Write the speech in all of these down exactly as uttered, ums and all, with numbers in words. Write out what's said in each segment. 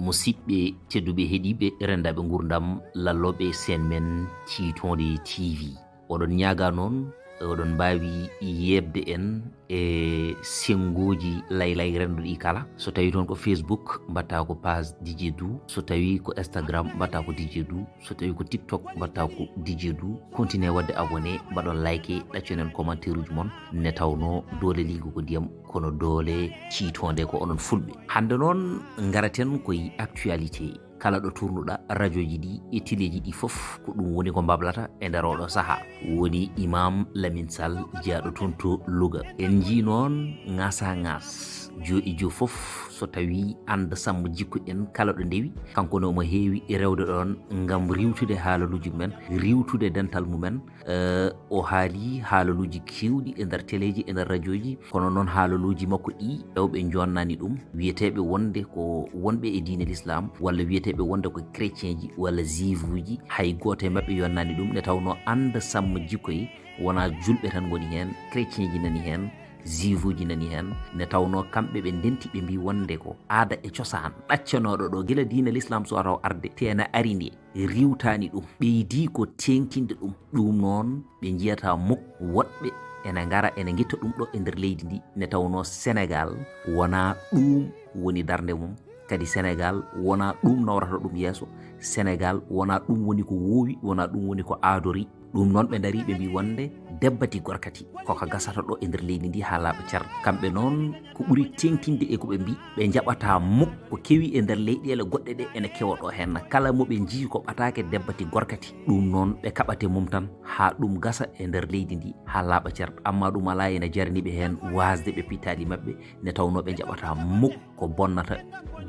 Musidɓe tedduɓe heɗiiɓe renndaaɓe nguurndam lallooɓe seen men Tiitonde T V. Oɗon ñaaga noon, oɗon mbaawi yeeɓde en e senngooji laylay renndo ɗi kala. So tawii toon ko Facebook, mbaɗtaa ko page D J Dou. So tawii ko Instagram, mbaɗtaa ko D J Dou. So tawii ko TikTok, mbaɗtaa ko D J Dou. Continue waɗde abonné, mbaɗon like, ɗacconen commentaire uji mon. Ne tawnoo doole liingu ko ndiyam, kono doole tiitoonde ko onon fulɓe. Hannde noon ngaraten koye actualité. Kala ɗo tournuɗaa, rajooji ɗi e teleeji ɗi fof, ko ɗum woni ko mbablata e nder oɗo sahaa. Woni Imam Lamine Sall, jeyaaɗo toon to Louga. En njii noon ŋaasaa ŋaas, joo e joo fof, so tawii Anda Samb Jikko en kala ɗo ndewi, kanko ne omo heewi rewde ɗoon ngam riiwtude haalaluuji men, riiwtude dental mumen. Eh, o haali haalaluuji keewɗi e nder teleeji, e nder rajooji, kono noon haalaluuji makko ɗi, hewɓe njoonnaani ɗum, wiyeteeɓe wonde ko wonɓe e diine l'islam, walla wiyeteeɓe wonde ko chrétienji, walla juifuuji, hay gooto e maɓɓe yonnaani ɗum, nde tawnoo Anda Samb Jikko e wonaa julɓe tan ngoni heen, chrétienji nani heen, juifuuji nani heen, nde tawnoo kamɓe ɓe ndenti, ɓe mbii wonde ko aada e cosaan ɗaccanooɗo ɗo gila diine l'islam so taw arde, te ene ari nde riiwtaani ɗum, ɓeydii ko teeŋtinde ɗum. Ɗum noon ɓe njiyata muk woɗɓe ene ngara ene ngitta ɗum ɗo e nder leydi ndi, nde tawnoo Senegaal wonaa ɗum woni darnde mum. Kadi Senegaal wonaa ɗum nawrata ɗum yeeso. Senegaal wonaa ɗum woni ko woowi, wonaa ɗum woni ko aadori. Ɗum noon ɓe ndarii ɓe mbii wonde debbati gorkati koko gasata ɗo e nder leydi ndi haa laaɓa cer. Kamɓe noon ko ɓuri teeŋtinde e ko ɓe mbii, ɓe njaɓataa muk ko kewi e nder leyɗeele goɗɗe ɗe ene kewa ɗo heen. Kala mo ɓe njii ko ɓataake debbati gorkati, ɗum noon ɓe kaɓate mum tan haa ɗum gasa e nder leydi ndi haa laaɓa cer. Amma ɗum alaa ene jarani ɓe heen waasde ɓe pittaali maɓɓe, nde tawnoo ɓe njaɓataa muk ko bonnata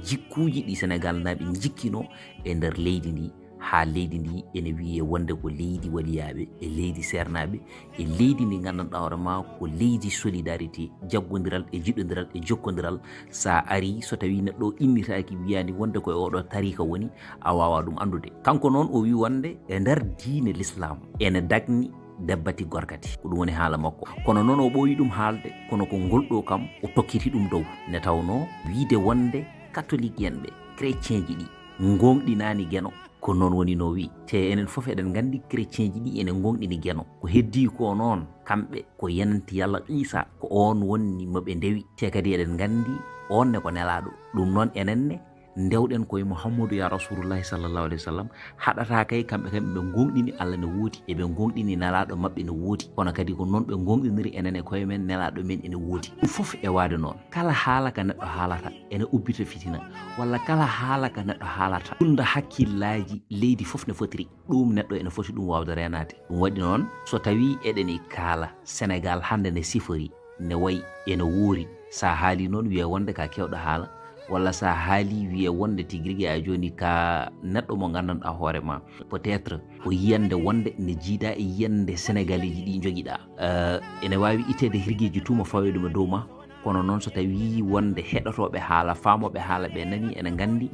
jikkuuji ɗi Senegaalnaaɓe njikkinoo e nder leydi ndi, haa leydi ndi ene wiyee wonde ko leydi waliyaaɓe, e leydi seernaaɓe, e leydi ndi nganndanɗaa hoore maa ko leydi solidarité, jaggondiral e jiɗondiral e jokkondiral. So a arii, so tawii neɗɗo o innitaaki, wiyaani wonde ko e oɗo tariika woni, a waawaa ɗum anndude. Kanko noon o wii wonde e nder diine l'islam ene dagni debbati gorkati. Ko ɗum woni haala makko. Kono noon o ɓooyi ɗum haalde, kono ko ngol ɗo kam o tokkiti ɗum dow. Nde tawnoo wiide wonde katolik en ɓe, chrétienji ɗi, ngooŋɗinaani Geno. Ko noon woni no wii. Te enen fof eɗen nganndi chrétienji ɗi ene ngooŋɗini Geno. Ko heddii ko noon, kamɓe ko yonent Yalla Iisa, ko oon woni mo ɓe ndewi. Te kadi eɗen nganndi oon ne ko nelaaɗo. Ɗum noon enen ne, ndewɗen koye Muhammadu ya Rasulullahi sallallahu alayhi wa sallam, haɗataa kay kamɓe kam ɓe ngooŋɗini Alla ne woodi, eɓe ngooŋɗini nelaaɗo maɓɓe ne woodi. Kono kadi ko noon ɓe ngooŋɗiniri enen e koye men nelaaɗo men ene woodi. Ɗum fof e waade noon, kala haala ka neɗɗo haalata ene ubbita fitina, walla kala haala ka neɗɗo haalata, tunda hakkillaaji leydi fof ne fotiri. Ɗum neɗɗo ene foti ɗum waawde reenaade. Ɗum waɗi noon, so tawii eɗen e kaala Senegaal hannde ne sifori, ne wayi ene woori. So a haalii noon, wiyee wonde ka keewɗo haala, walla so a haalii, wiyee wonde tigi rigi a jooni ka neɗɗo mo nganndanɗaa hoore ma, peut-être ko yiyande wonde ne jiidaa e yiyande Senegaleeji ɗi njogiɗaa. Eh, ene waawi itteede hirgeeji tuuma fawee ɗum e dow ma, kono noon so tawii wonde heɗotooɓe haala, faamooɓe haala ɓe nanii, ene nganndi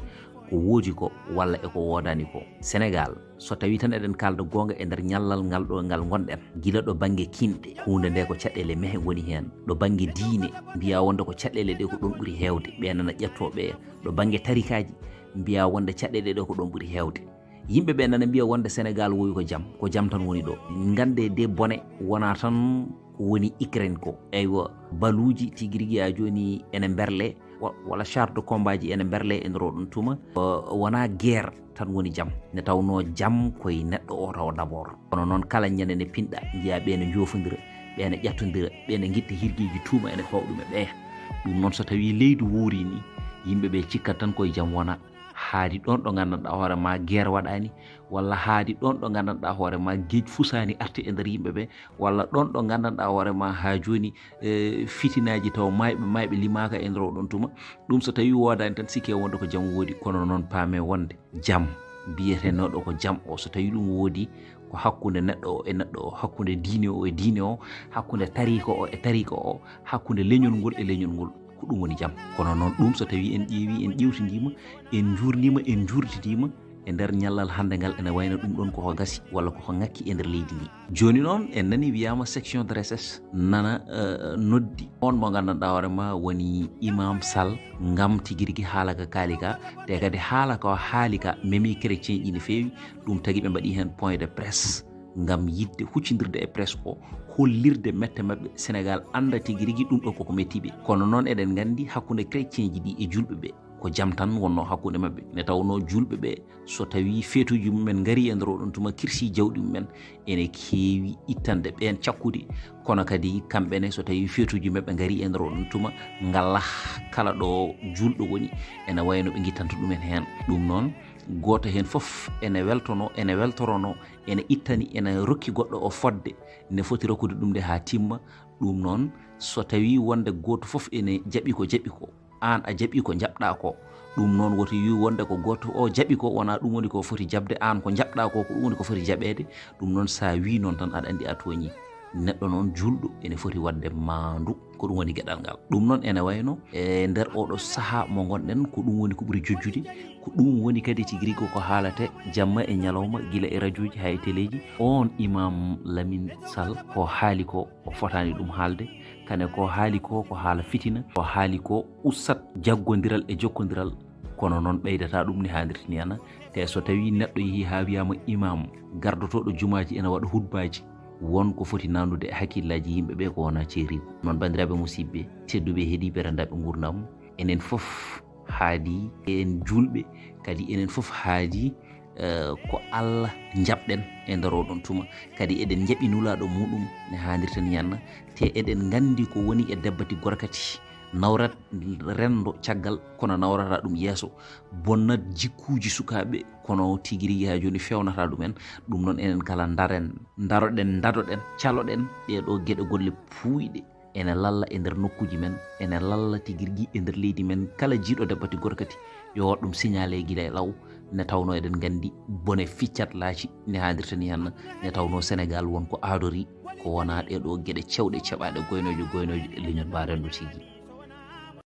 ko woodi ko walla e ko woodaani ko. Senegaal, so tawii tan eɗen kaalda goonga e nder ñallal ngal ɗo ngal ngonɗen, gila ɗo bannge kinɗe, huunde nde ko caɗeele mehe ngoni heen, ɗo bannge diine, mbiyaa wonde ko caɗeele ɗe ko ɗoon ɓuri heewde, ɓe nana ƴettoo ɓe, ɗo bannge tarikaaji, mbiyaa wonde caɗeele ɗe ko ɗoon ɓuri heewde. Yimɓe ɓe nana mbiya wonde Senegaal wowi ko jam, ko jam tan woni ɗo. Nganndee de bone wonaa tan ko woni Ukraine ko. Eywa, baluuji tigi rigi a jooni ene mberle, wa-, walla char de combat ji ene mberle e nder oɗon tuma. Wa-, wonaa guerre tan woni jam. Ne tawnoo jam koye neɗɗo o tawa d'abord. Kono noon kala ñande ne pinɗa, njiyaa ɓe ne njoofondira, ɓe ne ƴattondira, ɓe ne ngitta hirgeeji tuuma ene fawa ɗum e ɓeya. Ɗum noon so tawii leydi woori ni, yimɓe ɓe cikkat tan koye jam wona. Haadi ɗoon ɗo nganndanɗaa hoore ma guerre waɗaani, walla haadi ɗoon ɗo nganndanɗaa hoore ma geej fusaani arti e nder yimɓe ɓe, walla ɗoon ɗo nganndanɗaa hoore ma haa jooni, eh, fitinaaji taw maayɓe, maayɓe limaaka e nder oɗon tuma. Ɗum so tawii woodaani tan sikke wonde ko jam woodi, kono noon paame wonde jam biyetenooɗo ko jam o, so tawii ɗum woodi, ko hakkunde neɗɗo o e neɗɗo o, hakkunde diine o e diine o, hakkunde tariika o e tariika o, hakkunde leñol ngol e leñol ngol, ko ɗum woni jam. Kono noon ɗum so tawii en ƴeewii, en ƴeewtindiima, en njuurndiima, en njuurtindiima, e nder ñallal hannde ngal ene wayno ɗum ɗon koko gasi walla koko ŋakki e nder leydi ndi. Jooni noon en nani wiyaama section de recherche nana eh, noddi on mo nganndanɗaa hoore ma woni Imam Sall ngam tigi rigi haala ka kaali ka, te kadi haala ko haali ka memi chrétien ji no feewi. Ɗum tagi ɓe mbaɗi heen point de presse ngam yiɗde huccindirde e presse o, hollirde mette maɓɓe, Sénégal annda tigi rigi ɗum ɗo koko metti ɓe. Kono noon eɗen nganndi hakkunde chrétien ji ɗi e julɓe ɓe ko jam tan wonnoo hakkunde maɓɓe, nde tawnoo julɓe ɓe so tawii feetuuji mumen ngarii e nder oɗon tuma, kirsi jawɗi mumen ene keewi ittande ɓeen cakkude. Kono kadi kamɓe ne so tawii feetuuji maɓɓe ngarii e nder oɗon tuma, ngalaa kala ɗo juulɗo woni ene wayno ɓe ngittanta ɗumen heen. Ɗum noon gooto heen fof ene weltono, ene weltorono, ene ittani, ene rokki goɗɗo o fodde nde foti rokkude ɗum nde haa timma. Ɗum noon so tawii wonde gooto fof ene jaɓi ko jaɓi ko, aan a jaɓi ko njaɓɗaa ko, ɗum noon woto wi wonde ko gooto o jaɓi ko wonaa ɗum woni ko foti jaɓde, aan ko njaɓɗaa ko ko ɗum woni ko foti jaɓeede. Ɗum noon so a wii noon tan aɗa anndi a tooñii. Neɗɗo noon juulɗo ene foti waɗde maandu, ko ɗum woni geɗal ngal. Ɗum noon ene wayno e nder oɗo sahaa mo ngonɗen ko ɗum woni ko ɓuri jojjude, ko ɗum woni kadi tigi rigi ko haalate jamma e ñalawma gila e rajuuji haa e teleeji. Oon Imam Lamine Sall ko haali ko o fotaani ɗum haalde, kane ko haali ko ko haala fitina, ko haali ko ustat jaggondiral e jokkondiral, kono noon ɓeydata ɗum ni haandirta ni ana. Te so tawii neɗɗo yehii haa wiyaama imaam gardotooɗo jumaaji ene waɗa hutbaaji, won ko foti nanude e hakkillaaji yimɓe ɓe ko wonaa ceeriigu. Noon banndiraaɓe musiɓɓe tedduɓe heɗiiɓe renndaaɓe nguurndam, enen fof haadi en juulɓe, kadi enen fof haadi eh, ko Allah njaɓɗen e nder oɗon tuma. Kadi eɗen njaɓi nulaaɗo muɗum ne haandirta ni yanna, te eɗen nganndi ko woni e debbati gorkati. Nawrat renndo caggal kono nawrata ɗum yeeso, bonnat jikkuuji sukaaɓe kono tigi rigi haa jooni fewnata ɗumen. Ɗum noon enen kala ndaren, ndaroɗen, ndadoɗen, caloɗen ɗee ɗo geɗe golle puuyɗe ene lalla e nder nokkuuji men, ene lalla tigi rigi e nder leydi men. Kala jiiɗo debbati gorkati yo waɗ ɗum signalé gila e law, ne tawnoo eɗen nganndi bone ficcat laaci ne haandirta ni hanna, ne tawnoo Sénégal won ko aadori ko wonaa ɗee ɗo geɗe cewɗe ceɓaaɗe goynooje goynooje e leñol mbaaren ɗo tigi.